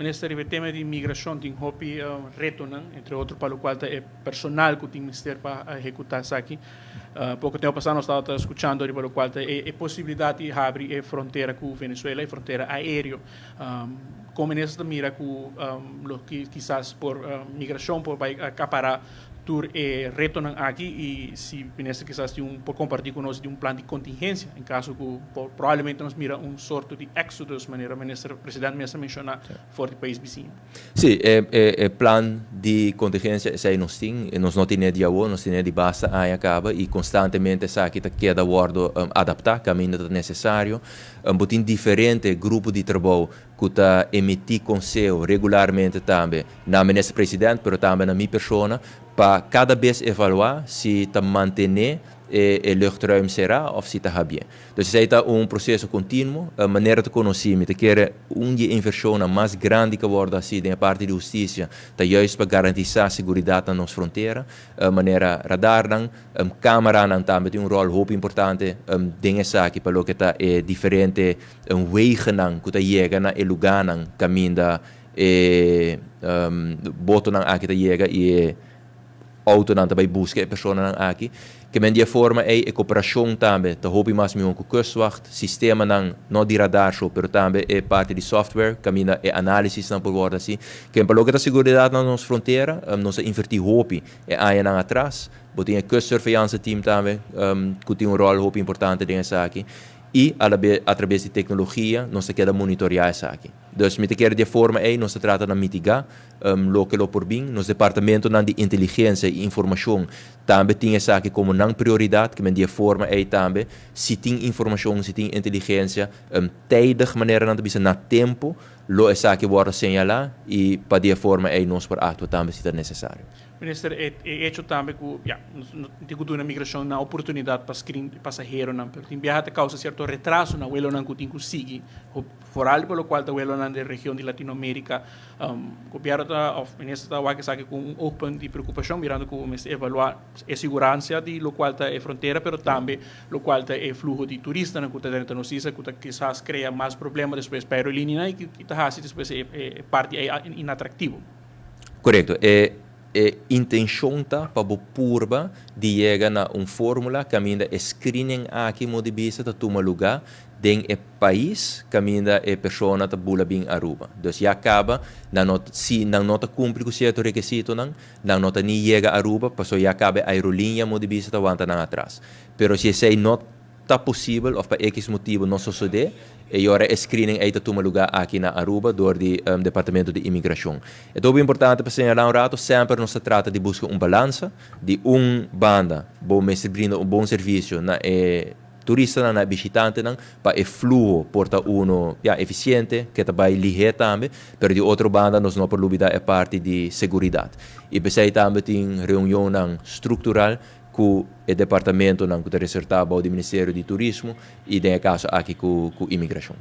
Minister, riba e tema di migracion tin hopi retonan, entre otro pa locual ta e personal cu tin mester pa ehecuta esaki. Poco tempo pasa nos tabata scuchando riba locual ta e posibilidad di habri e frontera cu Venezuela, e frontera aereo. Con minister ta mira cu lo kisas por migracion por bay acapara tur e retonan aki y si minister kisas tin un por comparti cu nos di un plan di contingencia en caso cu por probablemente nos mira un sorto di exodus manera minister president mes a menciona for di pais bisiña. Si, e e plan di contingencia esey nos tin, nos no tine di awo, nos tine di basta aña caba y constantemente esaki ta keda wordo adapta caminda ta necesario. Bo tin diferente grupo di trabou ku ta emití konseho regularmente tambe na Minister President pero tambe na mi persona pa kada bes evaluá si ta mantené e luchtruim será òf si ta habié. Dus esei ta un proseso kontinuo. Manera ta konosí mi ta kere un di e invershonnan mas grandi ku a wòrdu hasí den e parti di hustisia ta juist pa garantisá seguridat na nos frontera. Manera radarnan, Cameranan tambe tin un rol hopi importante den esaki pa loke ta e diferente wegennan ku ta yega na e lugánan kaminda e botonan aki ta yega i e outonan ta bai buska e personanan aki. Ke men di e forma ei e koperashon tambe ta hopi mas mihó ku Kustwacht, sistemanan no di radar so pero tambe e parti di software kaminda e análisisnan por wòrdu hasi. Ke pa loke ta seguridat na nos frontera nos a invertí hopi e añanan atras. Bo tin e kustsurveillance team tambe ku tin un ròl hopi importante den esaki i alabe atrabes di teknologia nos ta keda monitoreá esaki. Dus mi ta kere di e forma ei nos ta trata na mitigá loke lo por bin. Nos departamentonan di inteligensia i informashon tambe tin esaki komo nan prioridat, ke men di e forma ei tambe si tin informashon, si tin inteligensia tijdig manera nan ta bisa na tempu lo esaki wòrdu señalá i pa di e forma ei nos por aktua tambe si ta nesesario. Minister, e e hecho tambe ku ya, nos no tin ku duna migrashon nan oportunidat pa screen e pasaheronan, pero tin biaha ta kousa sierto retraso na welonan ku tin ku sigui, foral pa lokual ta welonan den region di Latinoamerika. Gobièrnu ta òf minister ta wak esaki ku un oogpunt di preokupashon mirando ku mester evaluá e siguransia di lokual ta e frontera, pero tambe lokual ta e fluho di turistanan ku ta drenta nos isla ku ta kisas krea mas problema despues pa aerolinianan i ku ta hasi despues e parti ei inatraktivo. Korekto. E e intenshon ta pa bo purba di yega na un fórmula kaminda e screening aki mo di bisa ta tuma lugá den e pais kaminda e persona ta bula bin Aruba. Dus ya kaba nan no si nan no ta kumpli ku sierto rekesitonan, nan no ta ni yega Aruba pasobra ya kaba e aerolínea mo di bisa ta wanta nan atras. Pero si esei no ta posibel of pa ekis motibu no sosodé, e ora e screening ei ta tuma lugá aki na Aruba dor di Departamento di Imigrashon. E ta hopi importante pa señalá un rato, semper nos ta trata di buska un balansa. Di un banda bo mester brinda un bon servisio na e turistanan, na e bishitantenan, pa e fluho por ta uno, ya, efisiente, ke ta bai lihé tambe, pero di otro banda nos no por lubidá e parti di seguridat. I p'esei tambe tin reunionnan struktural ku e departamentonan ku ta resertá bou di Ministerio di Turismo i den e kaso aki ku ku Imigrashon.